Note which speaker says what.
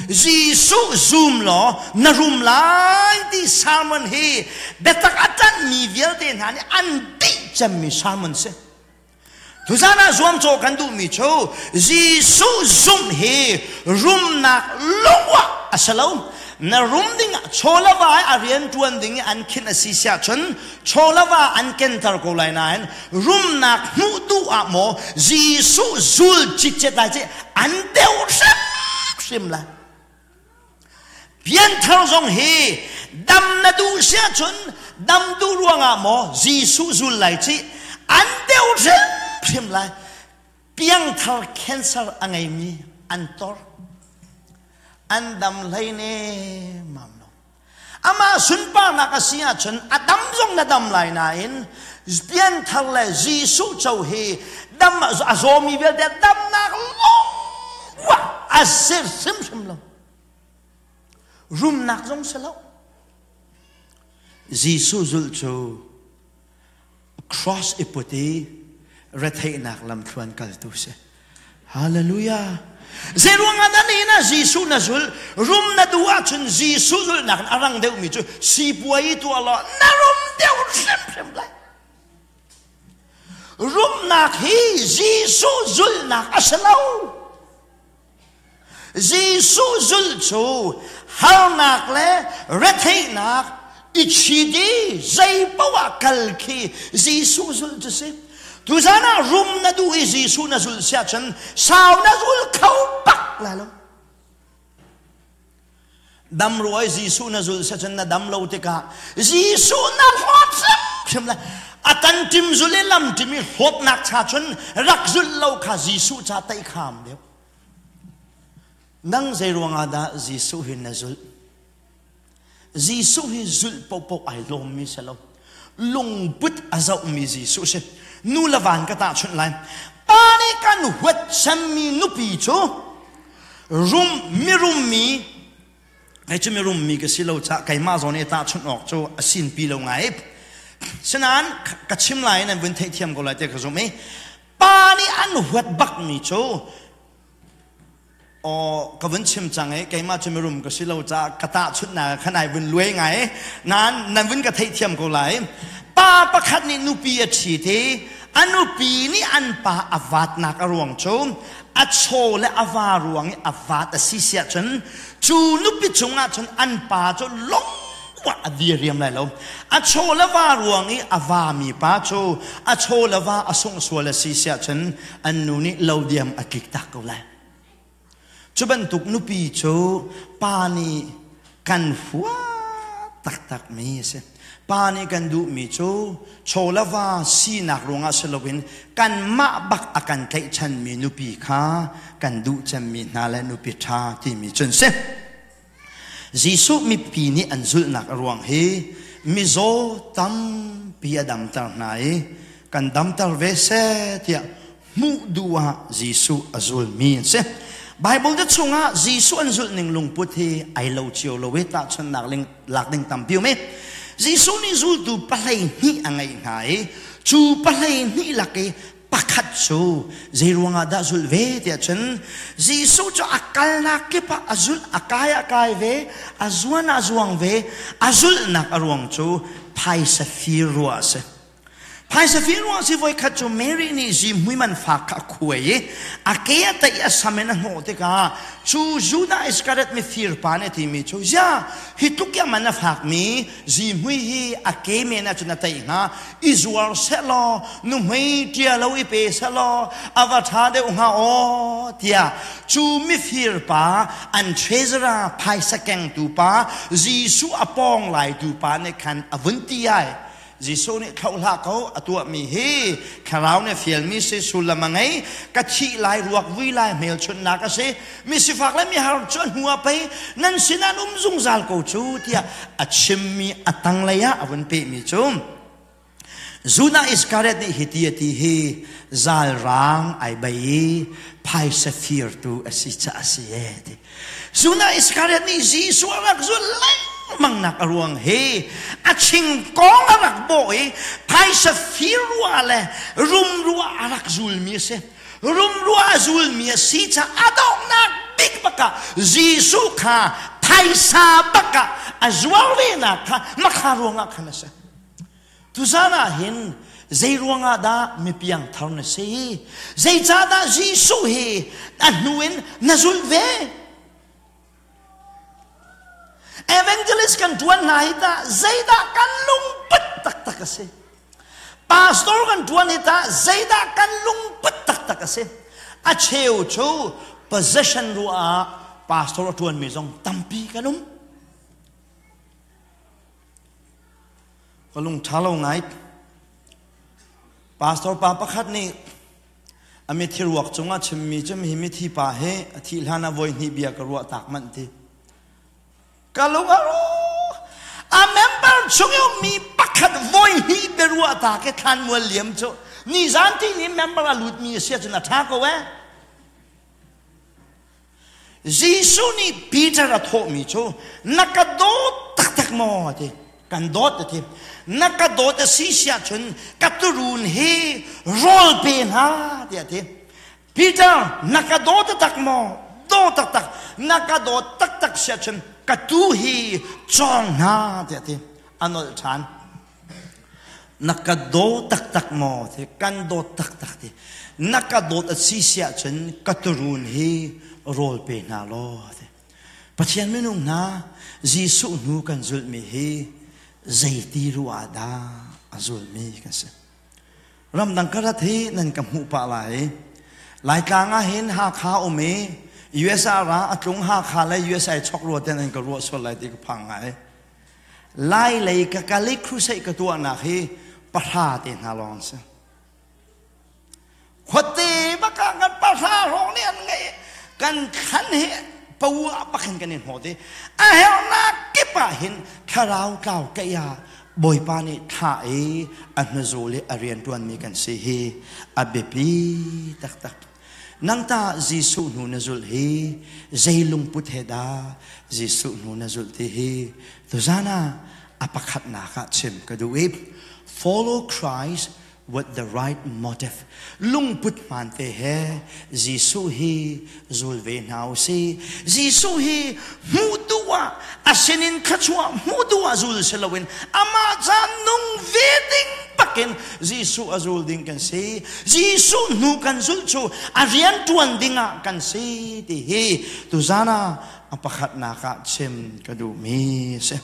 Speaker 1: Jesuh zum law na rum lai ti sermon hi biatak a ṭanhmi vialte hna nih an dih cemmi sermon si. Tuzan ah zuamcawh kan duhmi cu Jesuh zumh hi rumnak lungwah a si lo. Na rum ding ah chawlava i a rian ṭuan ding i an khinh a si siah cun chawlava an kenter ko lai nain rumnak hmuh duh ah maw Jesuh zul citcet lai ci an deuh hrimhrim lai. Pianthar zong hi dam na duh siah cun dam duh ruangah maw Jesuh zul lai ci an deuh hrimhrim lai. Piangthar cancer a ngeimi an tor. An dam hlei ne mam lo. Amah sunparnak a si ahcun a dam zong na dam lai nain pianthar le Jesuh co hi dam a zawmi vialte damnak lawng a si hrimhrim lo. Rumnak zong si lo. Jesuh zulh cu cross i put i retheihnak lamthluan kaltu si. Hallelujah. Zeiruang ah dah nihin ah Jesuh na zul rum na duh ahcun Jesuh zulhnak in a rang deuhmi cu sipuai i tuah law na rum deuh hrimhrim lai. Rumnak hi Jesuh zulhnak a si lo. Jesuh zulh cu harnak le retheihnak i chit i zei poah kal khi Jesuh zulh cu si. Tuzan ah rum na duh i Jesuh na zulh siah cun sau na zul kho bak lai lo. Dam rua i Jesuh na zulh siah cun na dam lo tikah Jesuh na hlawt hrimhrim lai. A tan tim zul i lam tim i hlawtnak cha cun rak zulh lo kha Jesuh ca teikham deuh. Nang zei ruangah dah Jesuh hi na zulh? Jesuh hi zulh paohpaoh ai lawmmi si lo. Lungput a zohmi Jesuh si. Nu le van ka tahchunh lai. Pa nih kan huat cemmi nupi cu rum mirummi kei cu mirummi ka si lo caah keimah zawn i tahchunh awk cu a sinpi lo ngai. Sinain ka chim lai nan vun theihthiam ko lai ti ka zumh i pa nih an huat bakmi cu Aw ka vun chim cang i keimah cu mirum ka si lo caah ka tahchunhnak khan ai vun luai ngai nain nan vun ka theihthiam ko lai. Pa pakhat nih nupi a ṭhit i a nupi nih an pa a vatnak a ruang cu a chaw le a va ruang i a vat a si siah cun cu nupi cungah cun an pa cu lung a dir riam lai lo. A chaw le va ruang i a vami pa cu a chaw le va a sungh sual a si siah cun an nu nih lo diam a tlik tak ko lai. Cu bantuk nupi cu pa nih kan hua taktak mi a si. Pa nih kan duhmi cu chaw le va sinak ruangah si loin kanmah bak a kan tlaihchanmi nupi kha kan duh cemmi hna le nupi ṭha timi cun si. Jesuh mipi nih an zulhnak a ruang hi mizaw tampi a damter hna i kan damter ve seh tiah hmuh duh ah Jesuh a zulmi an si. Bible te chungah Jesuh an zulh ning lungput hi ai lo cio lo i tahchunhnak lak ding tampi um i Jesuh nih zultu pahlei hnih a ngeih hna i cu pahlei hnih lak i pakhat cu zei ruangah dah zulh ve tiah cun Jesuh cu a kalnak kip ah a zulh, a kai a kai ve, a zuan a zuang ve. A zulhnak a ruang cu phaisa fir ruah a si. Phaisa fir ruah si. Voikhat cu Mary nih zihmui man fak kha a khuai i a ke a taih, a sam in a hnawh tikah cu Judah Iskariot mifir pa nih a timi cu, "Zia hi tluk i a man a fakmi zihmui hi a ke men ah cun a taih hnga? I zuar sehlaw nuhmei ṭia lo i pe sehlaw a va ṭha deuh hnga aw," tiah cu mifir pa, an treasurer, phaisa kengtu pa, Jesuh a pawng laitu pa nih khan a vun ti ai. Jesuh nih, "Thloh hlah ko, a tuahmi hi thlarau nih fialmi si, sullam a ngei. Ka thih lai ruak vui lai hmelchunhnak a si. Mi sifak le mihar cu a hnu ah pei nan sinah an um zungzal ko cu," tiah a chimmi a tanglei ah a vun pehmi cu Judah Iskariot nih hiti a ti hi zalrang ai bei i phaisa firtu a si caah a si e ti. Judah Iskariot nih Jesuh a rak zulh lengmang nak a ruang hi a chingkong a rak bawh i phaisa fir ruah le rum ruah a rak zulmi a si. Rumrua a zulmi a si caah a donghnak bik bak ah Jesuh kha phaisa bak ah a zuar ve nak kha makha ruangah khan a si. Tuzan ah hin zei ruangah dah mipiang thar na si? Zeicahdah Jesuh hi a hnu in na zulh ve? Evangelist kan ṭuan hna hi tah zeidah kan lungput taktak a si? Pastor kan ṭuan hi tah zeidah kan lungput taktak a si? A cheu cu position ruah ah pastor a ṭuanmi zong tampi kan um. Ka lung ṭha lo ngai. Pastor pa pakhat nih a mithi ruak cungah chimmi cu hi mithi pa hi a thih hlan ah voi hnih bia ka ruah tak manh ti. Ka lung a rawk. A member chung i ummi pakhat voi hnih bia ruah ta ke thlanmual liam cu nizan ti ni member a lutmi a si ahcun a ṭha ko eh. Jesuh nih Peter a thawhmi cu na ka dawt taktak maw a ti. Kan dawt a ti. Na ka dawt a si si ahcun ka turuun hi rawl pe hna tiah a ti. Peter na ka daw taktak maw? Daw taktak. Na ka dawt taktak si ahcun ka tuu hi cawng hna tiah a ti. A nolh ṭhan. Na ka daw taktak maw ti kan dawt taktak ti na ka dawt a si si ahcun ka turuun hi rawl pe hna law ti Pathian minung hna Jesuh hnu kan zulhmi hi zeiti ruah dah a zulmi kan si ramdang ka rat hi nan ka hmuh pah lai Laitlang ah hin Hakha um i USA ra a tlung Hakha le USA chok rua ten an ka ruah sual lai ti ka phang ngai Lai lei ka kal i crusade ka tuahnak hi pahra te hna lawng an si. Khuate bak ah kan pahra hrawng nih an ngeih. Kan thlan hi paua bak hin kan i hnawt i a herhnak kip ah hin thlarau tlau keih ah Bawipa nih thlah i a hnuzul i a rianṭuanmi kan si hi a biapi taktak. Nang tah Jesuh hnu na zulh hi zei lungput he dah Jesuh hnu na zulh ti hi tuzan ah a pakhatnak ah chim ka duh i follow Christ with the right motive lungput hmaan te he Jesuh hi zul ve hna u si Jesuh hi hmuh duh ah a sinin thluachuah hmuh duh ah zul si loin amah ca nung ve ding bakin Jesuh a zul ding kan si. Jesuh hnu kan zulh cu a rian ṭuan ding ah kan si ti hi tuzan ah a pakhatnak ah chim ka duhmi a si.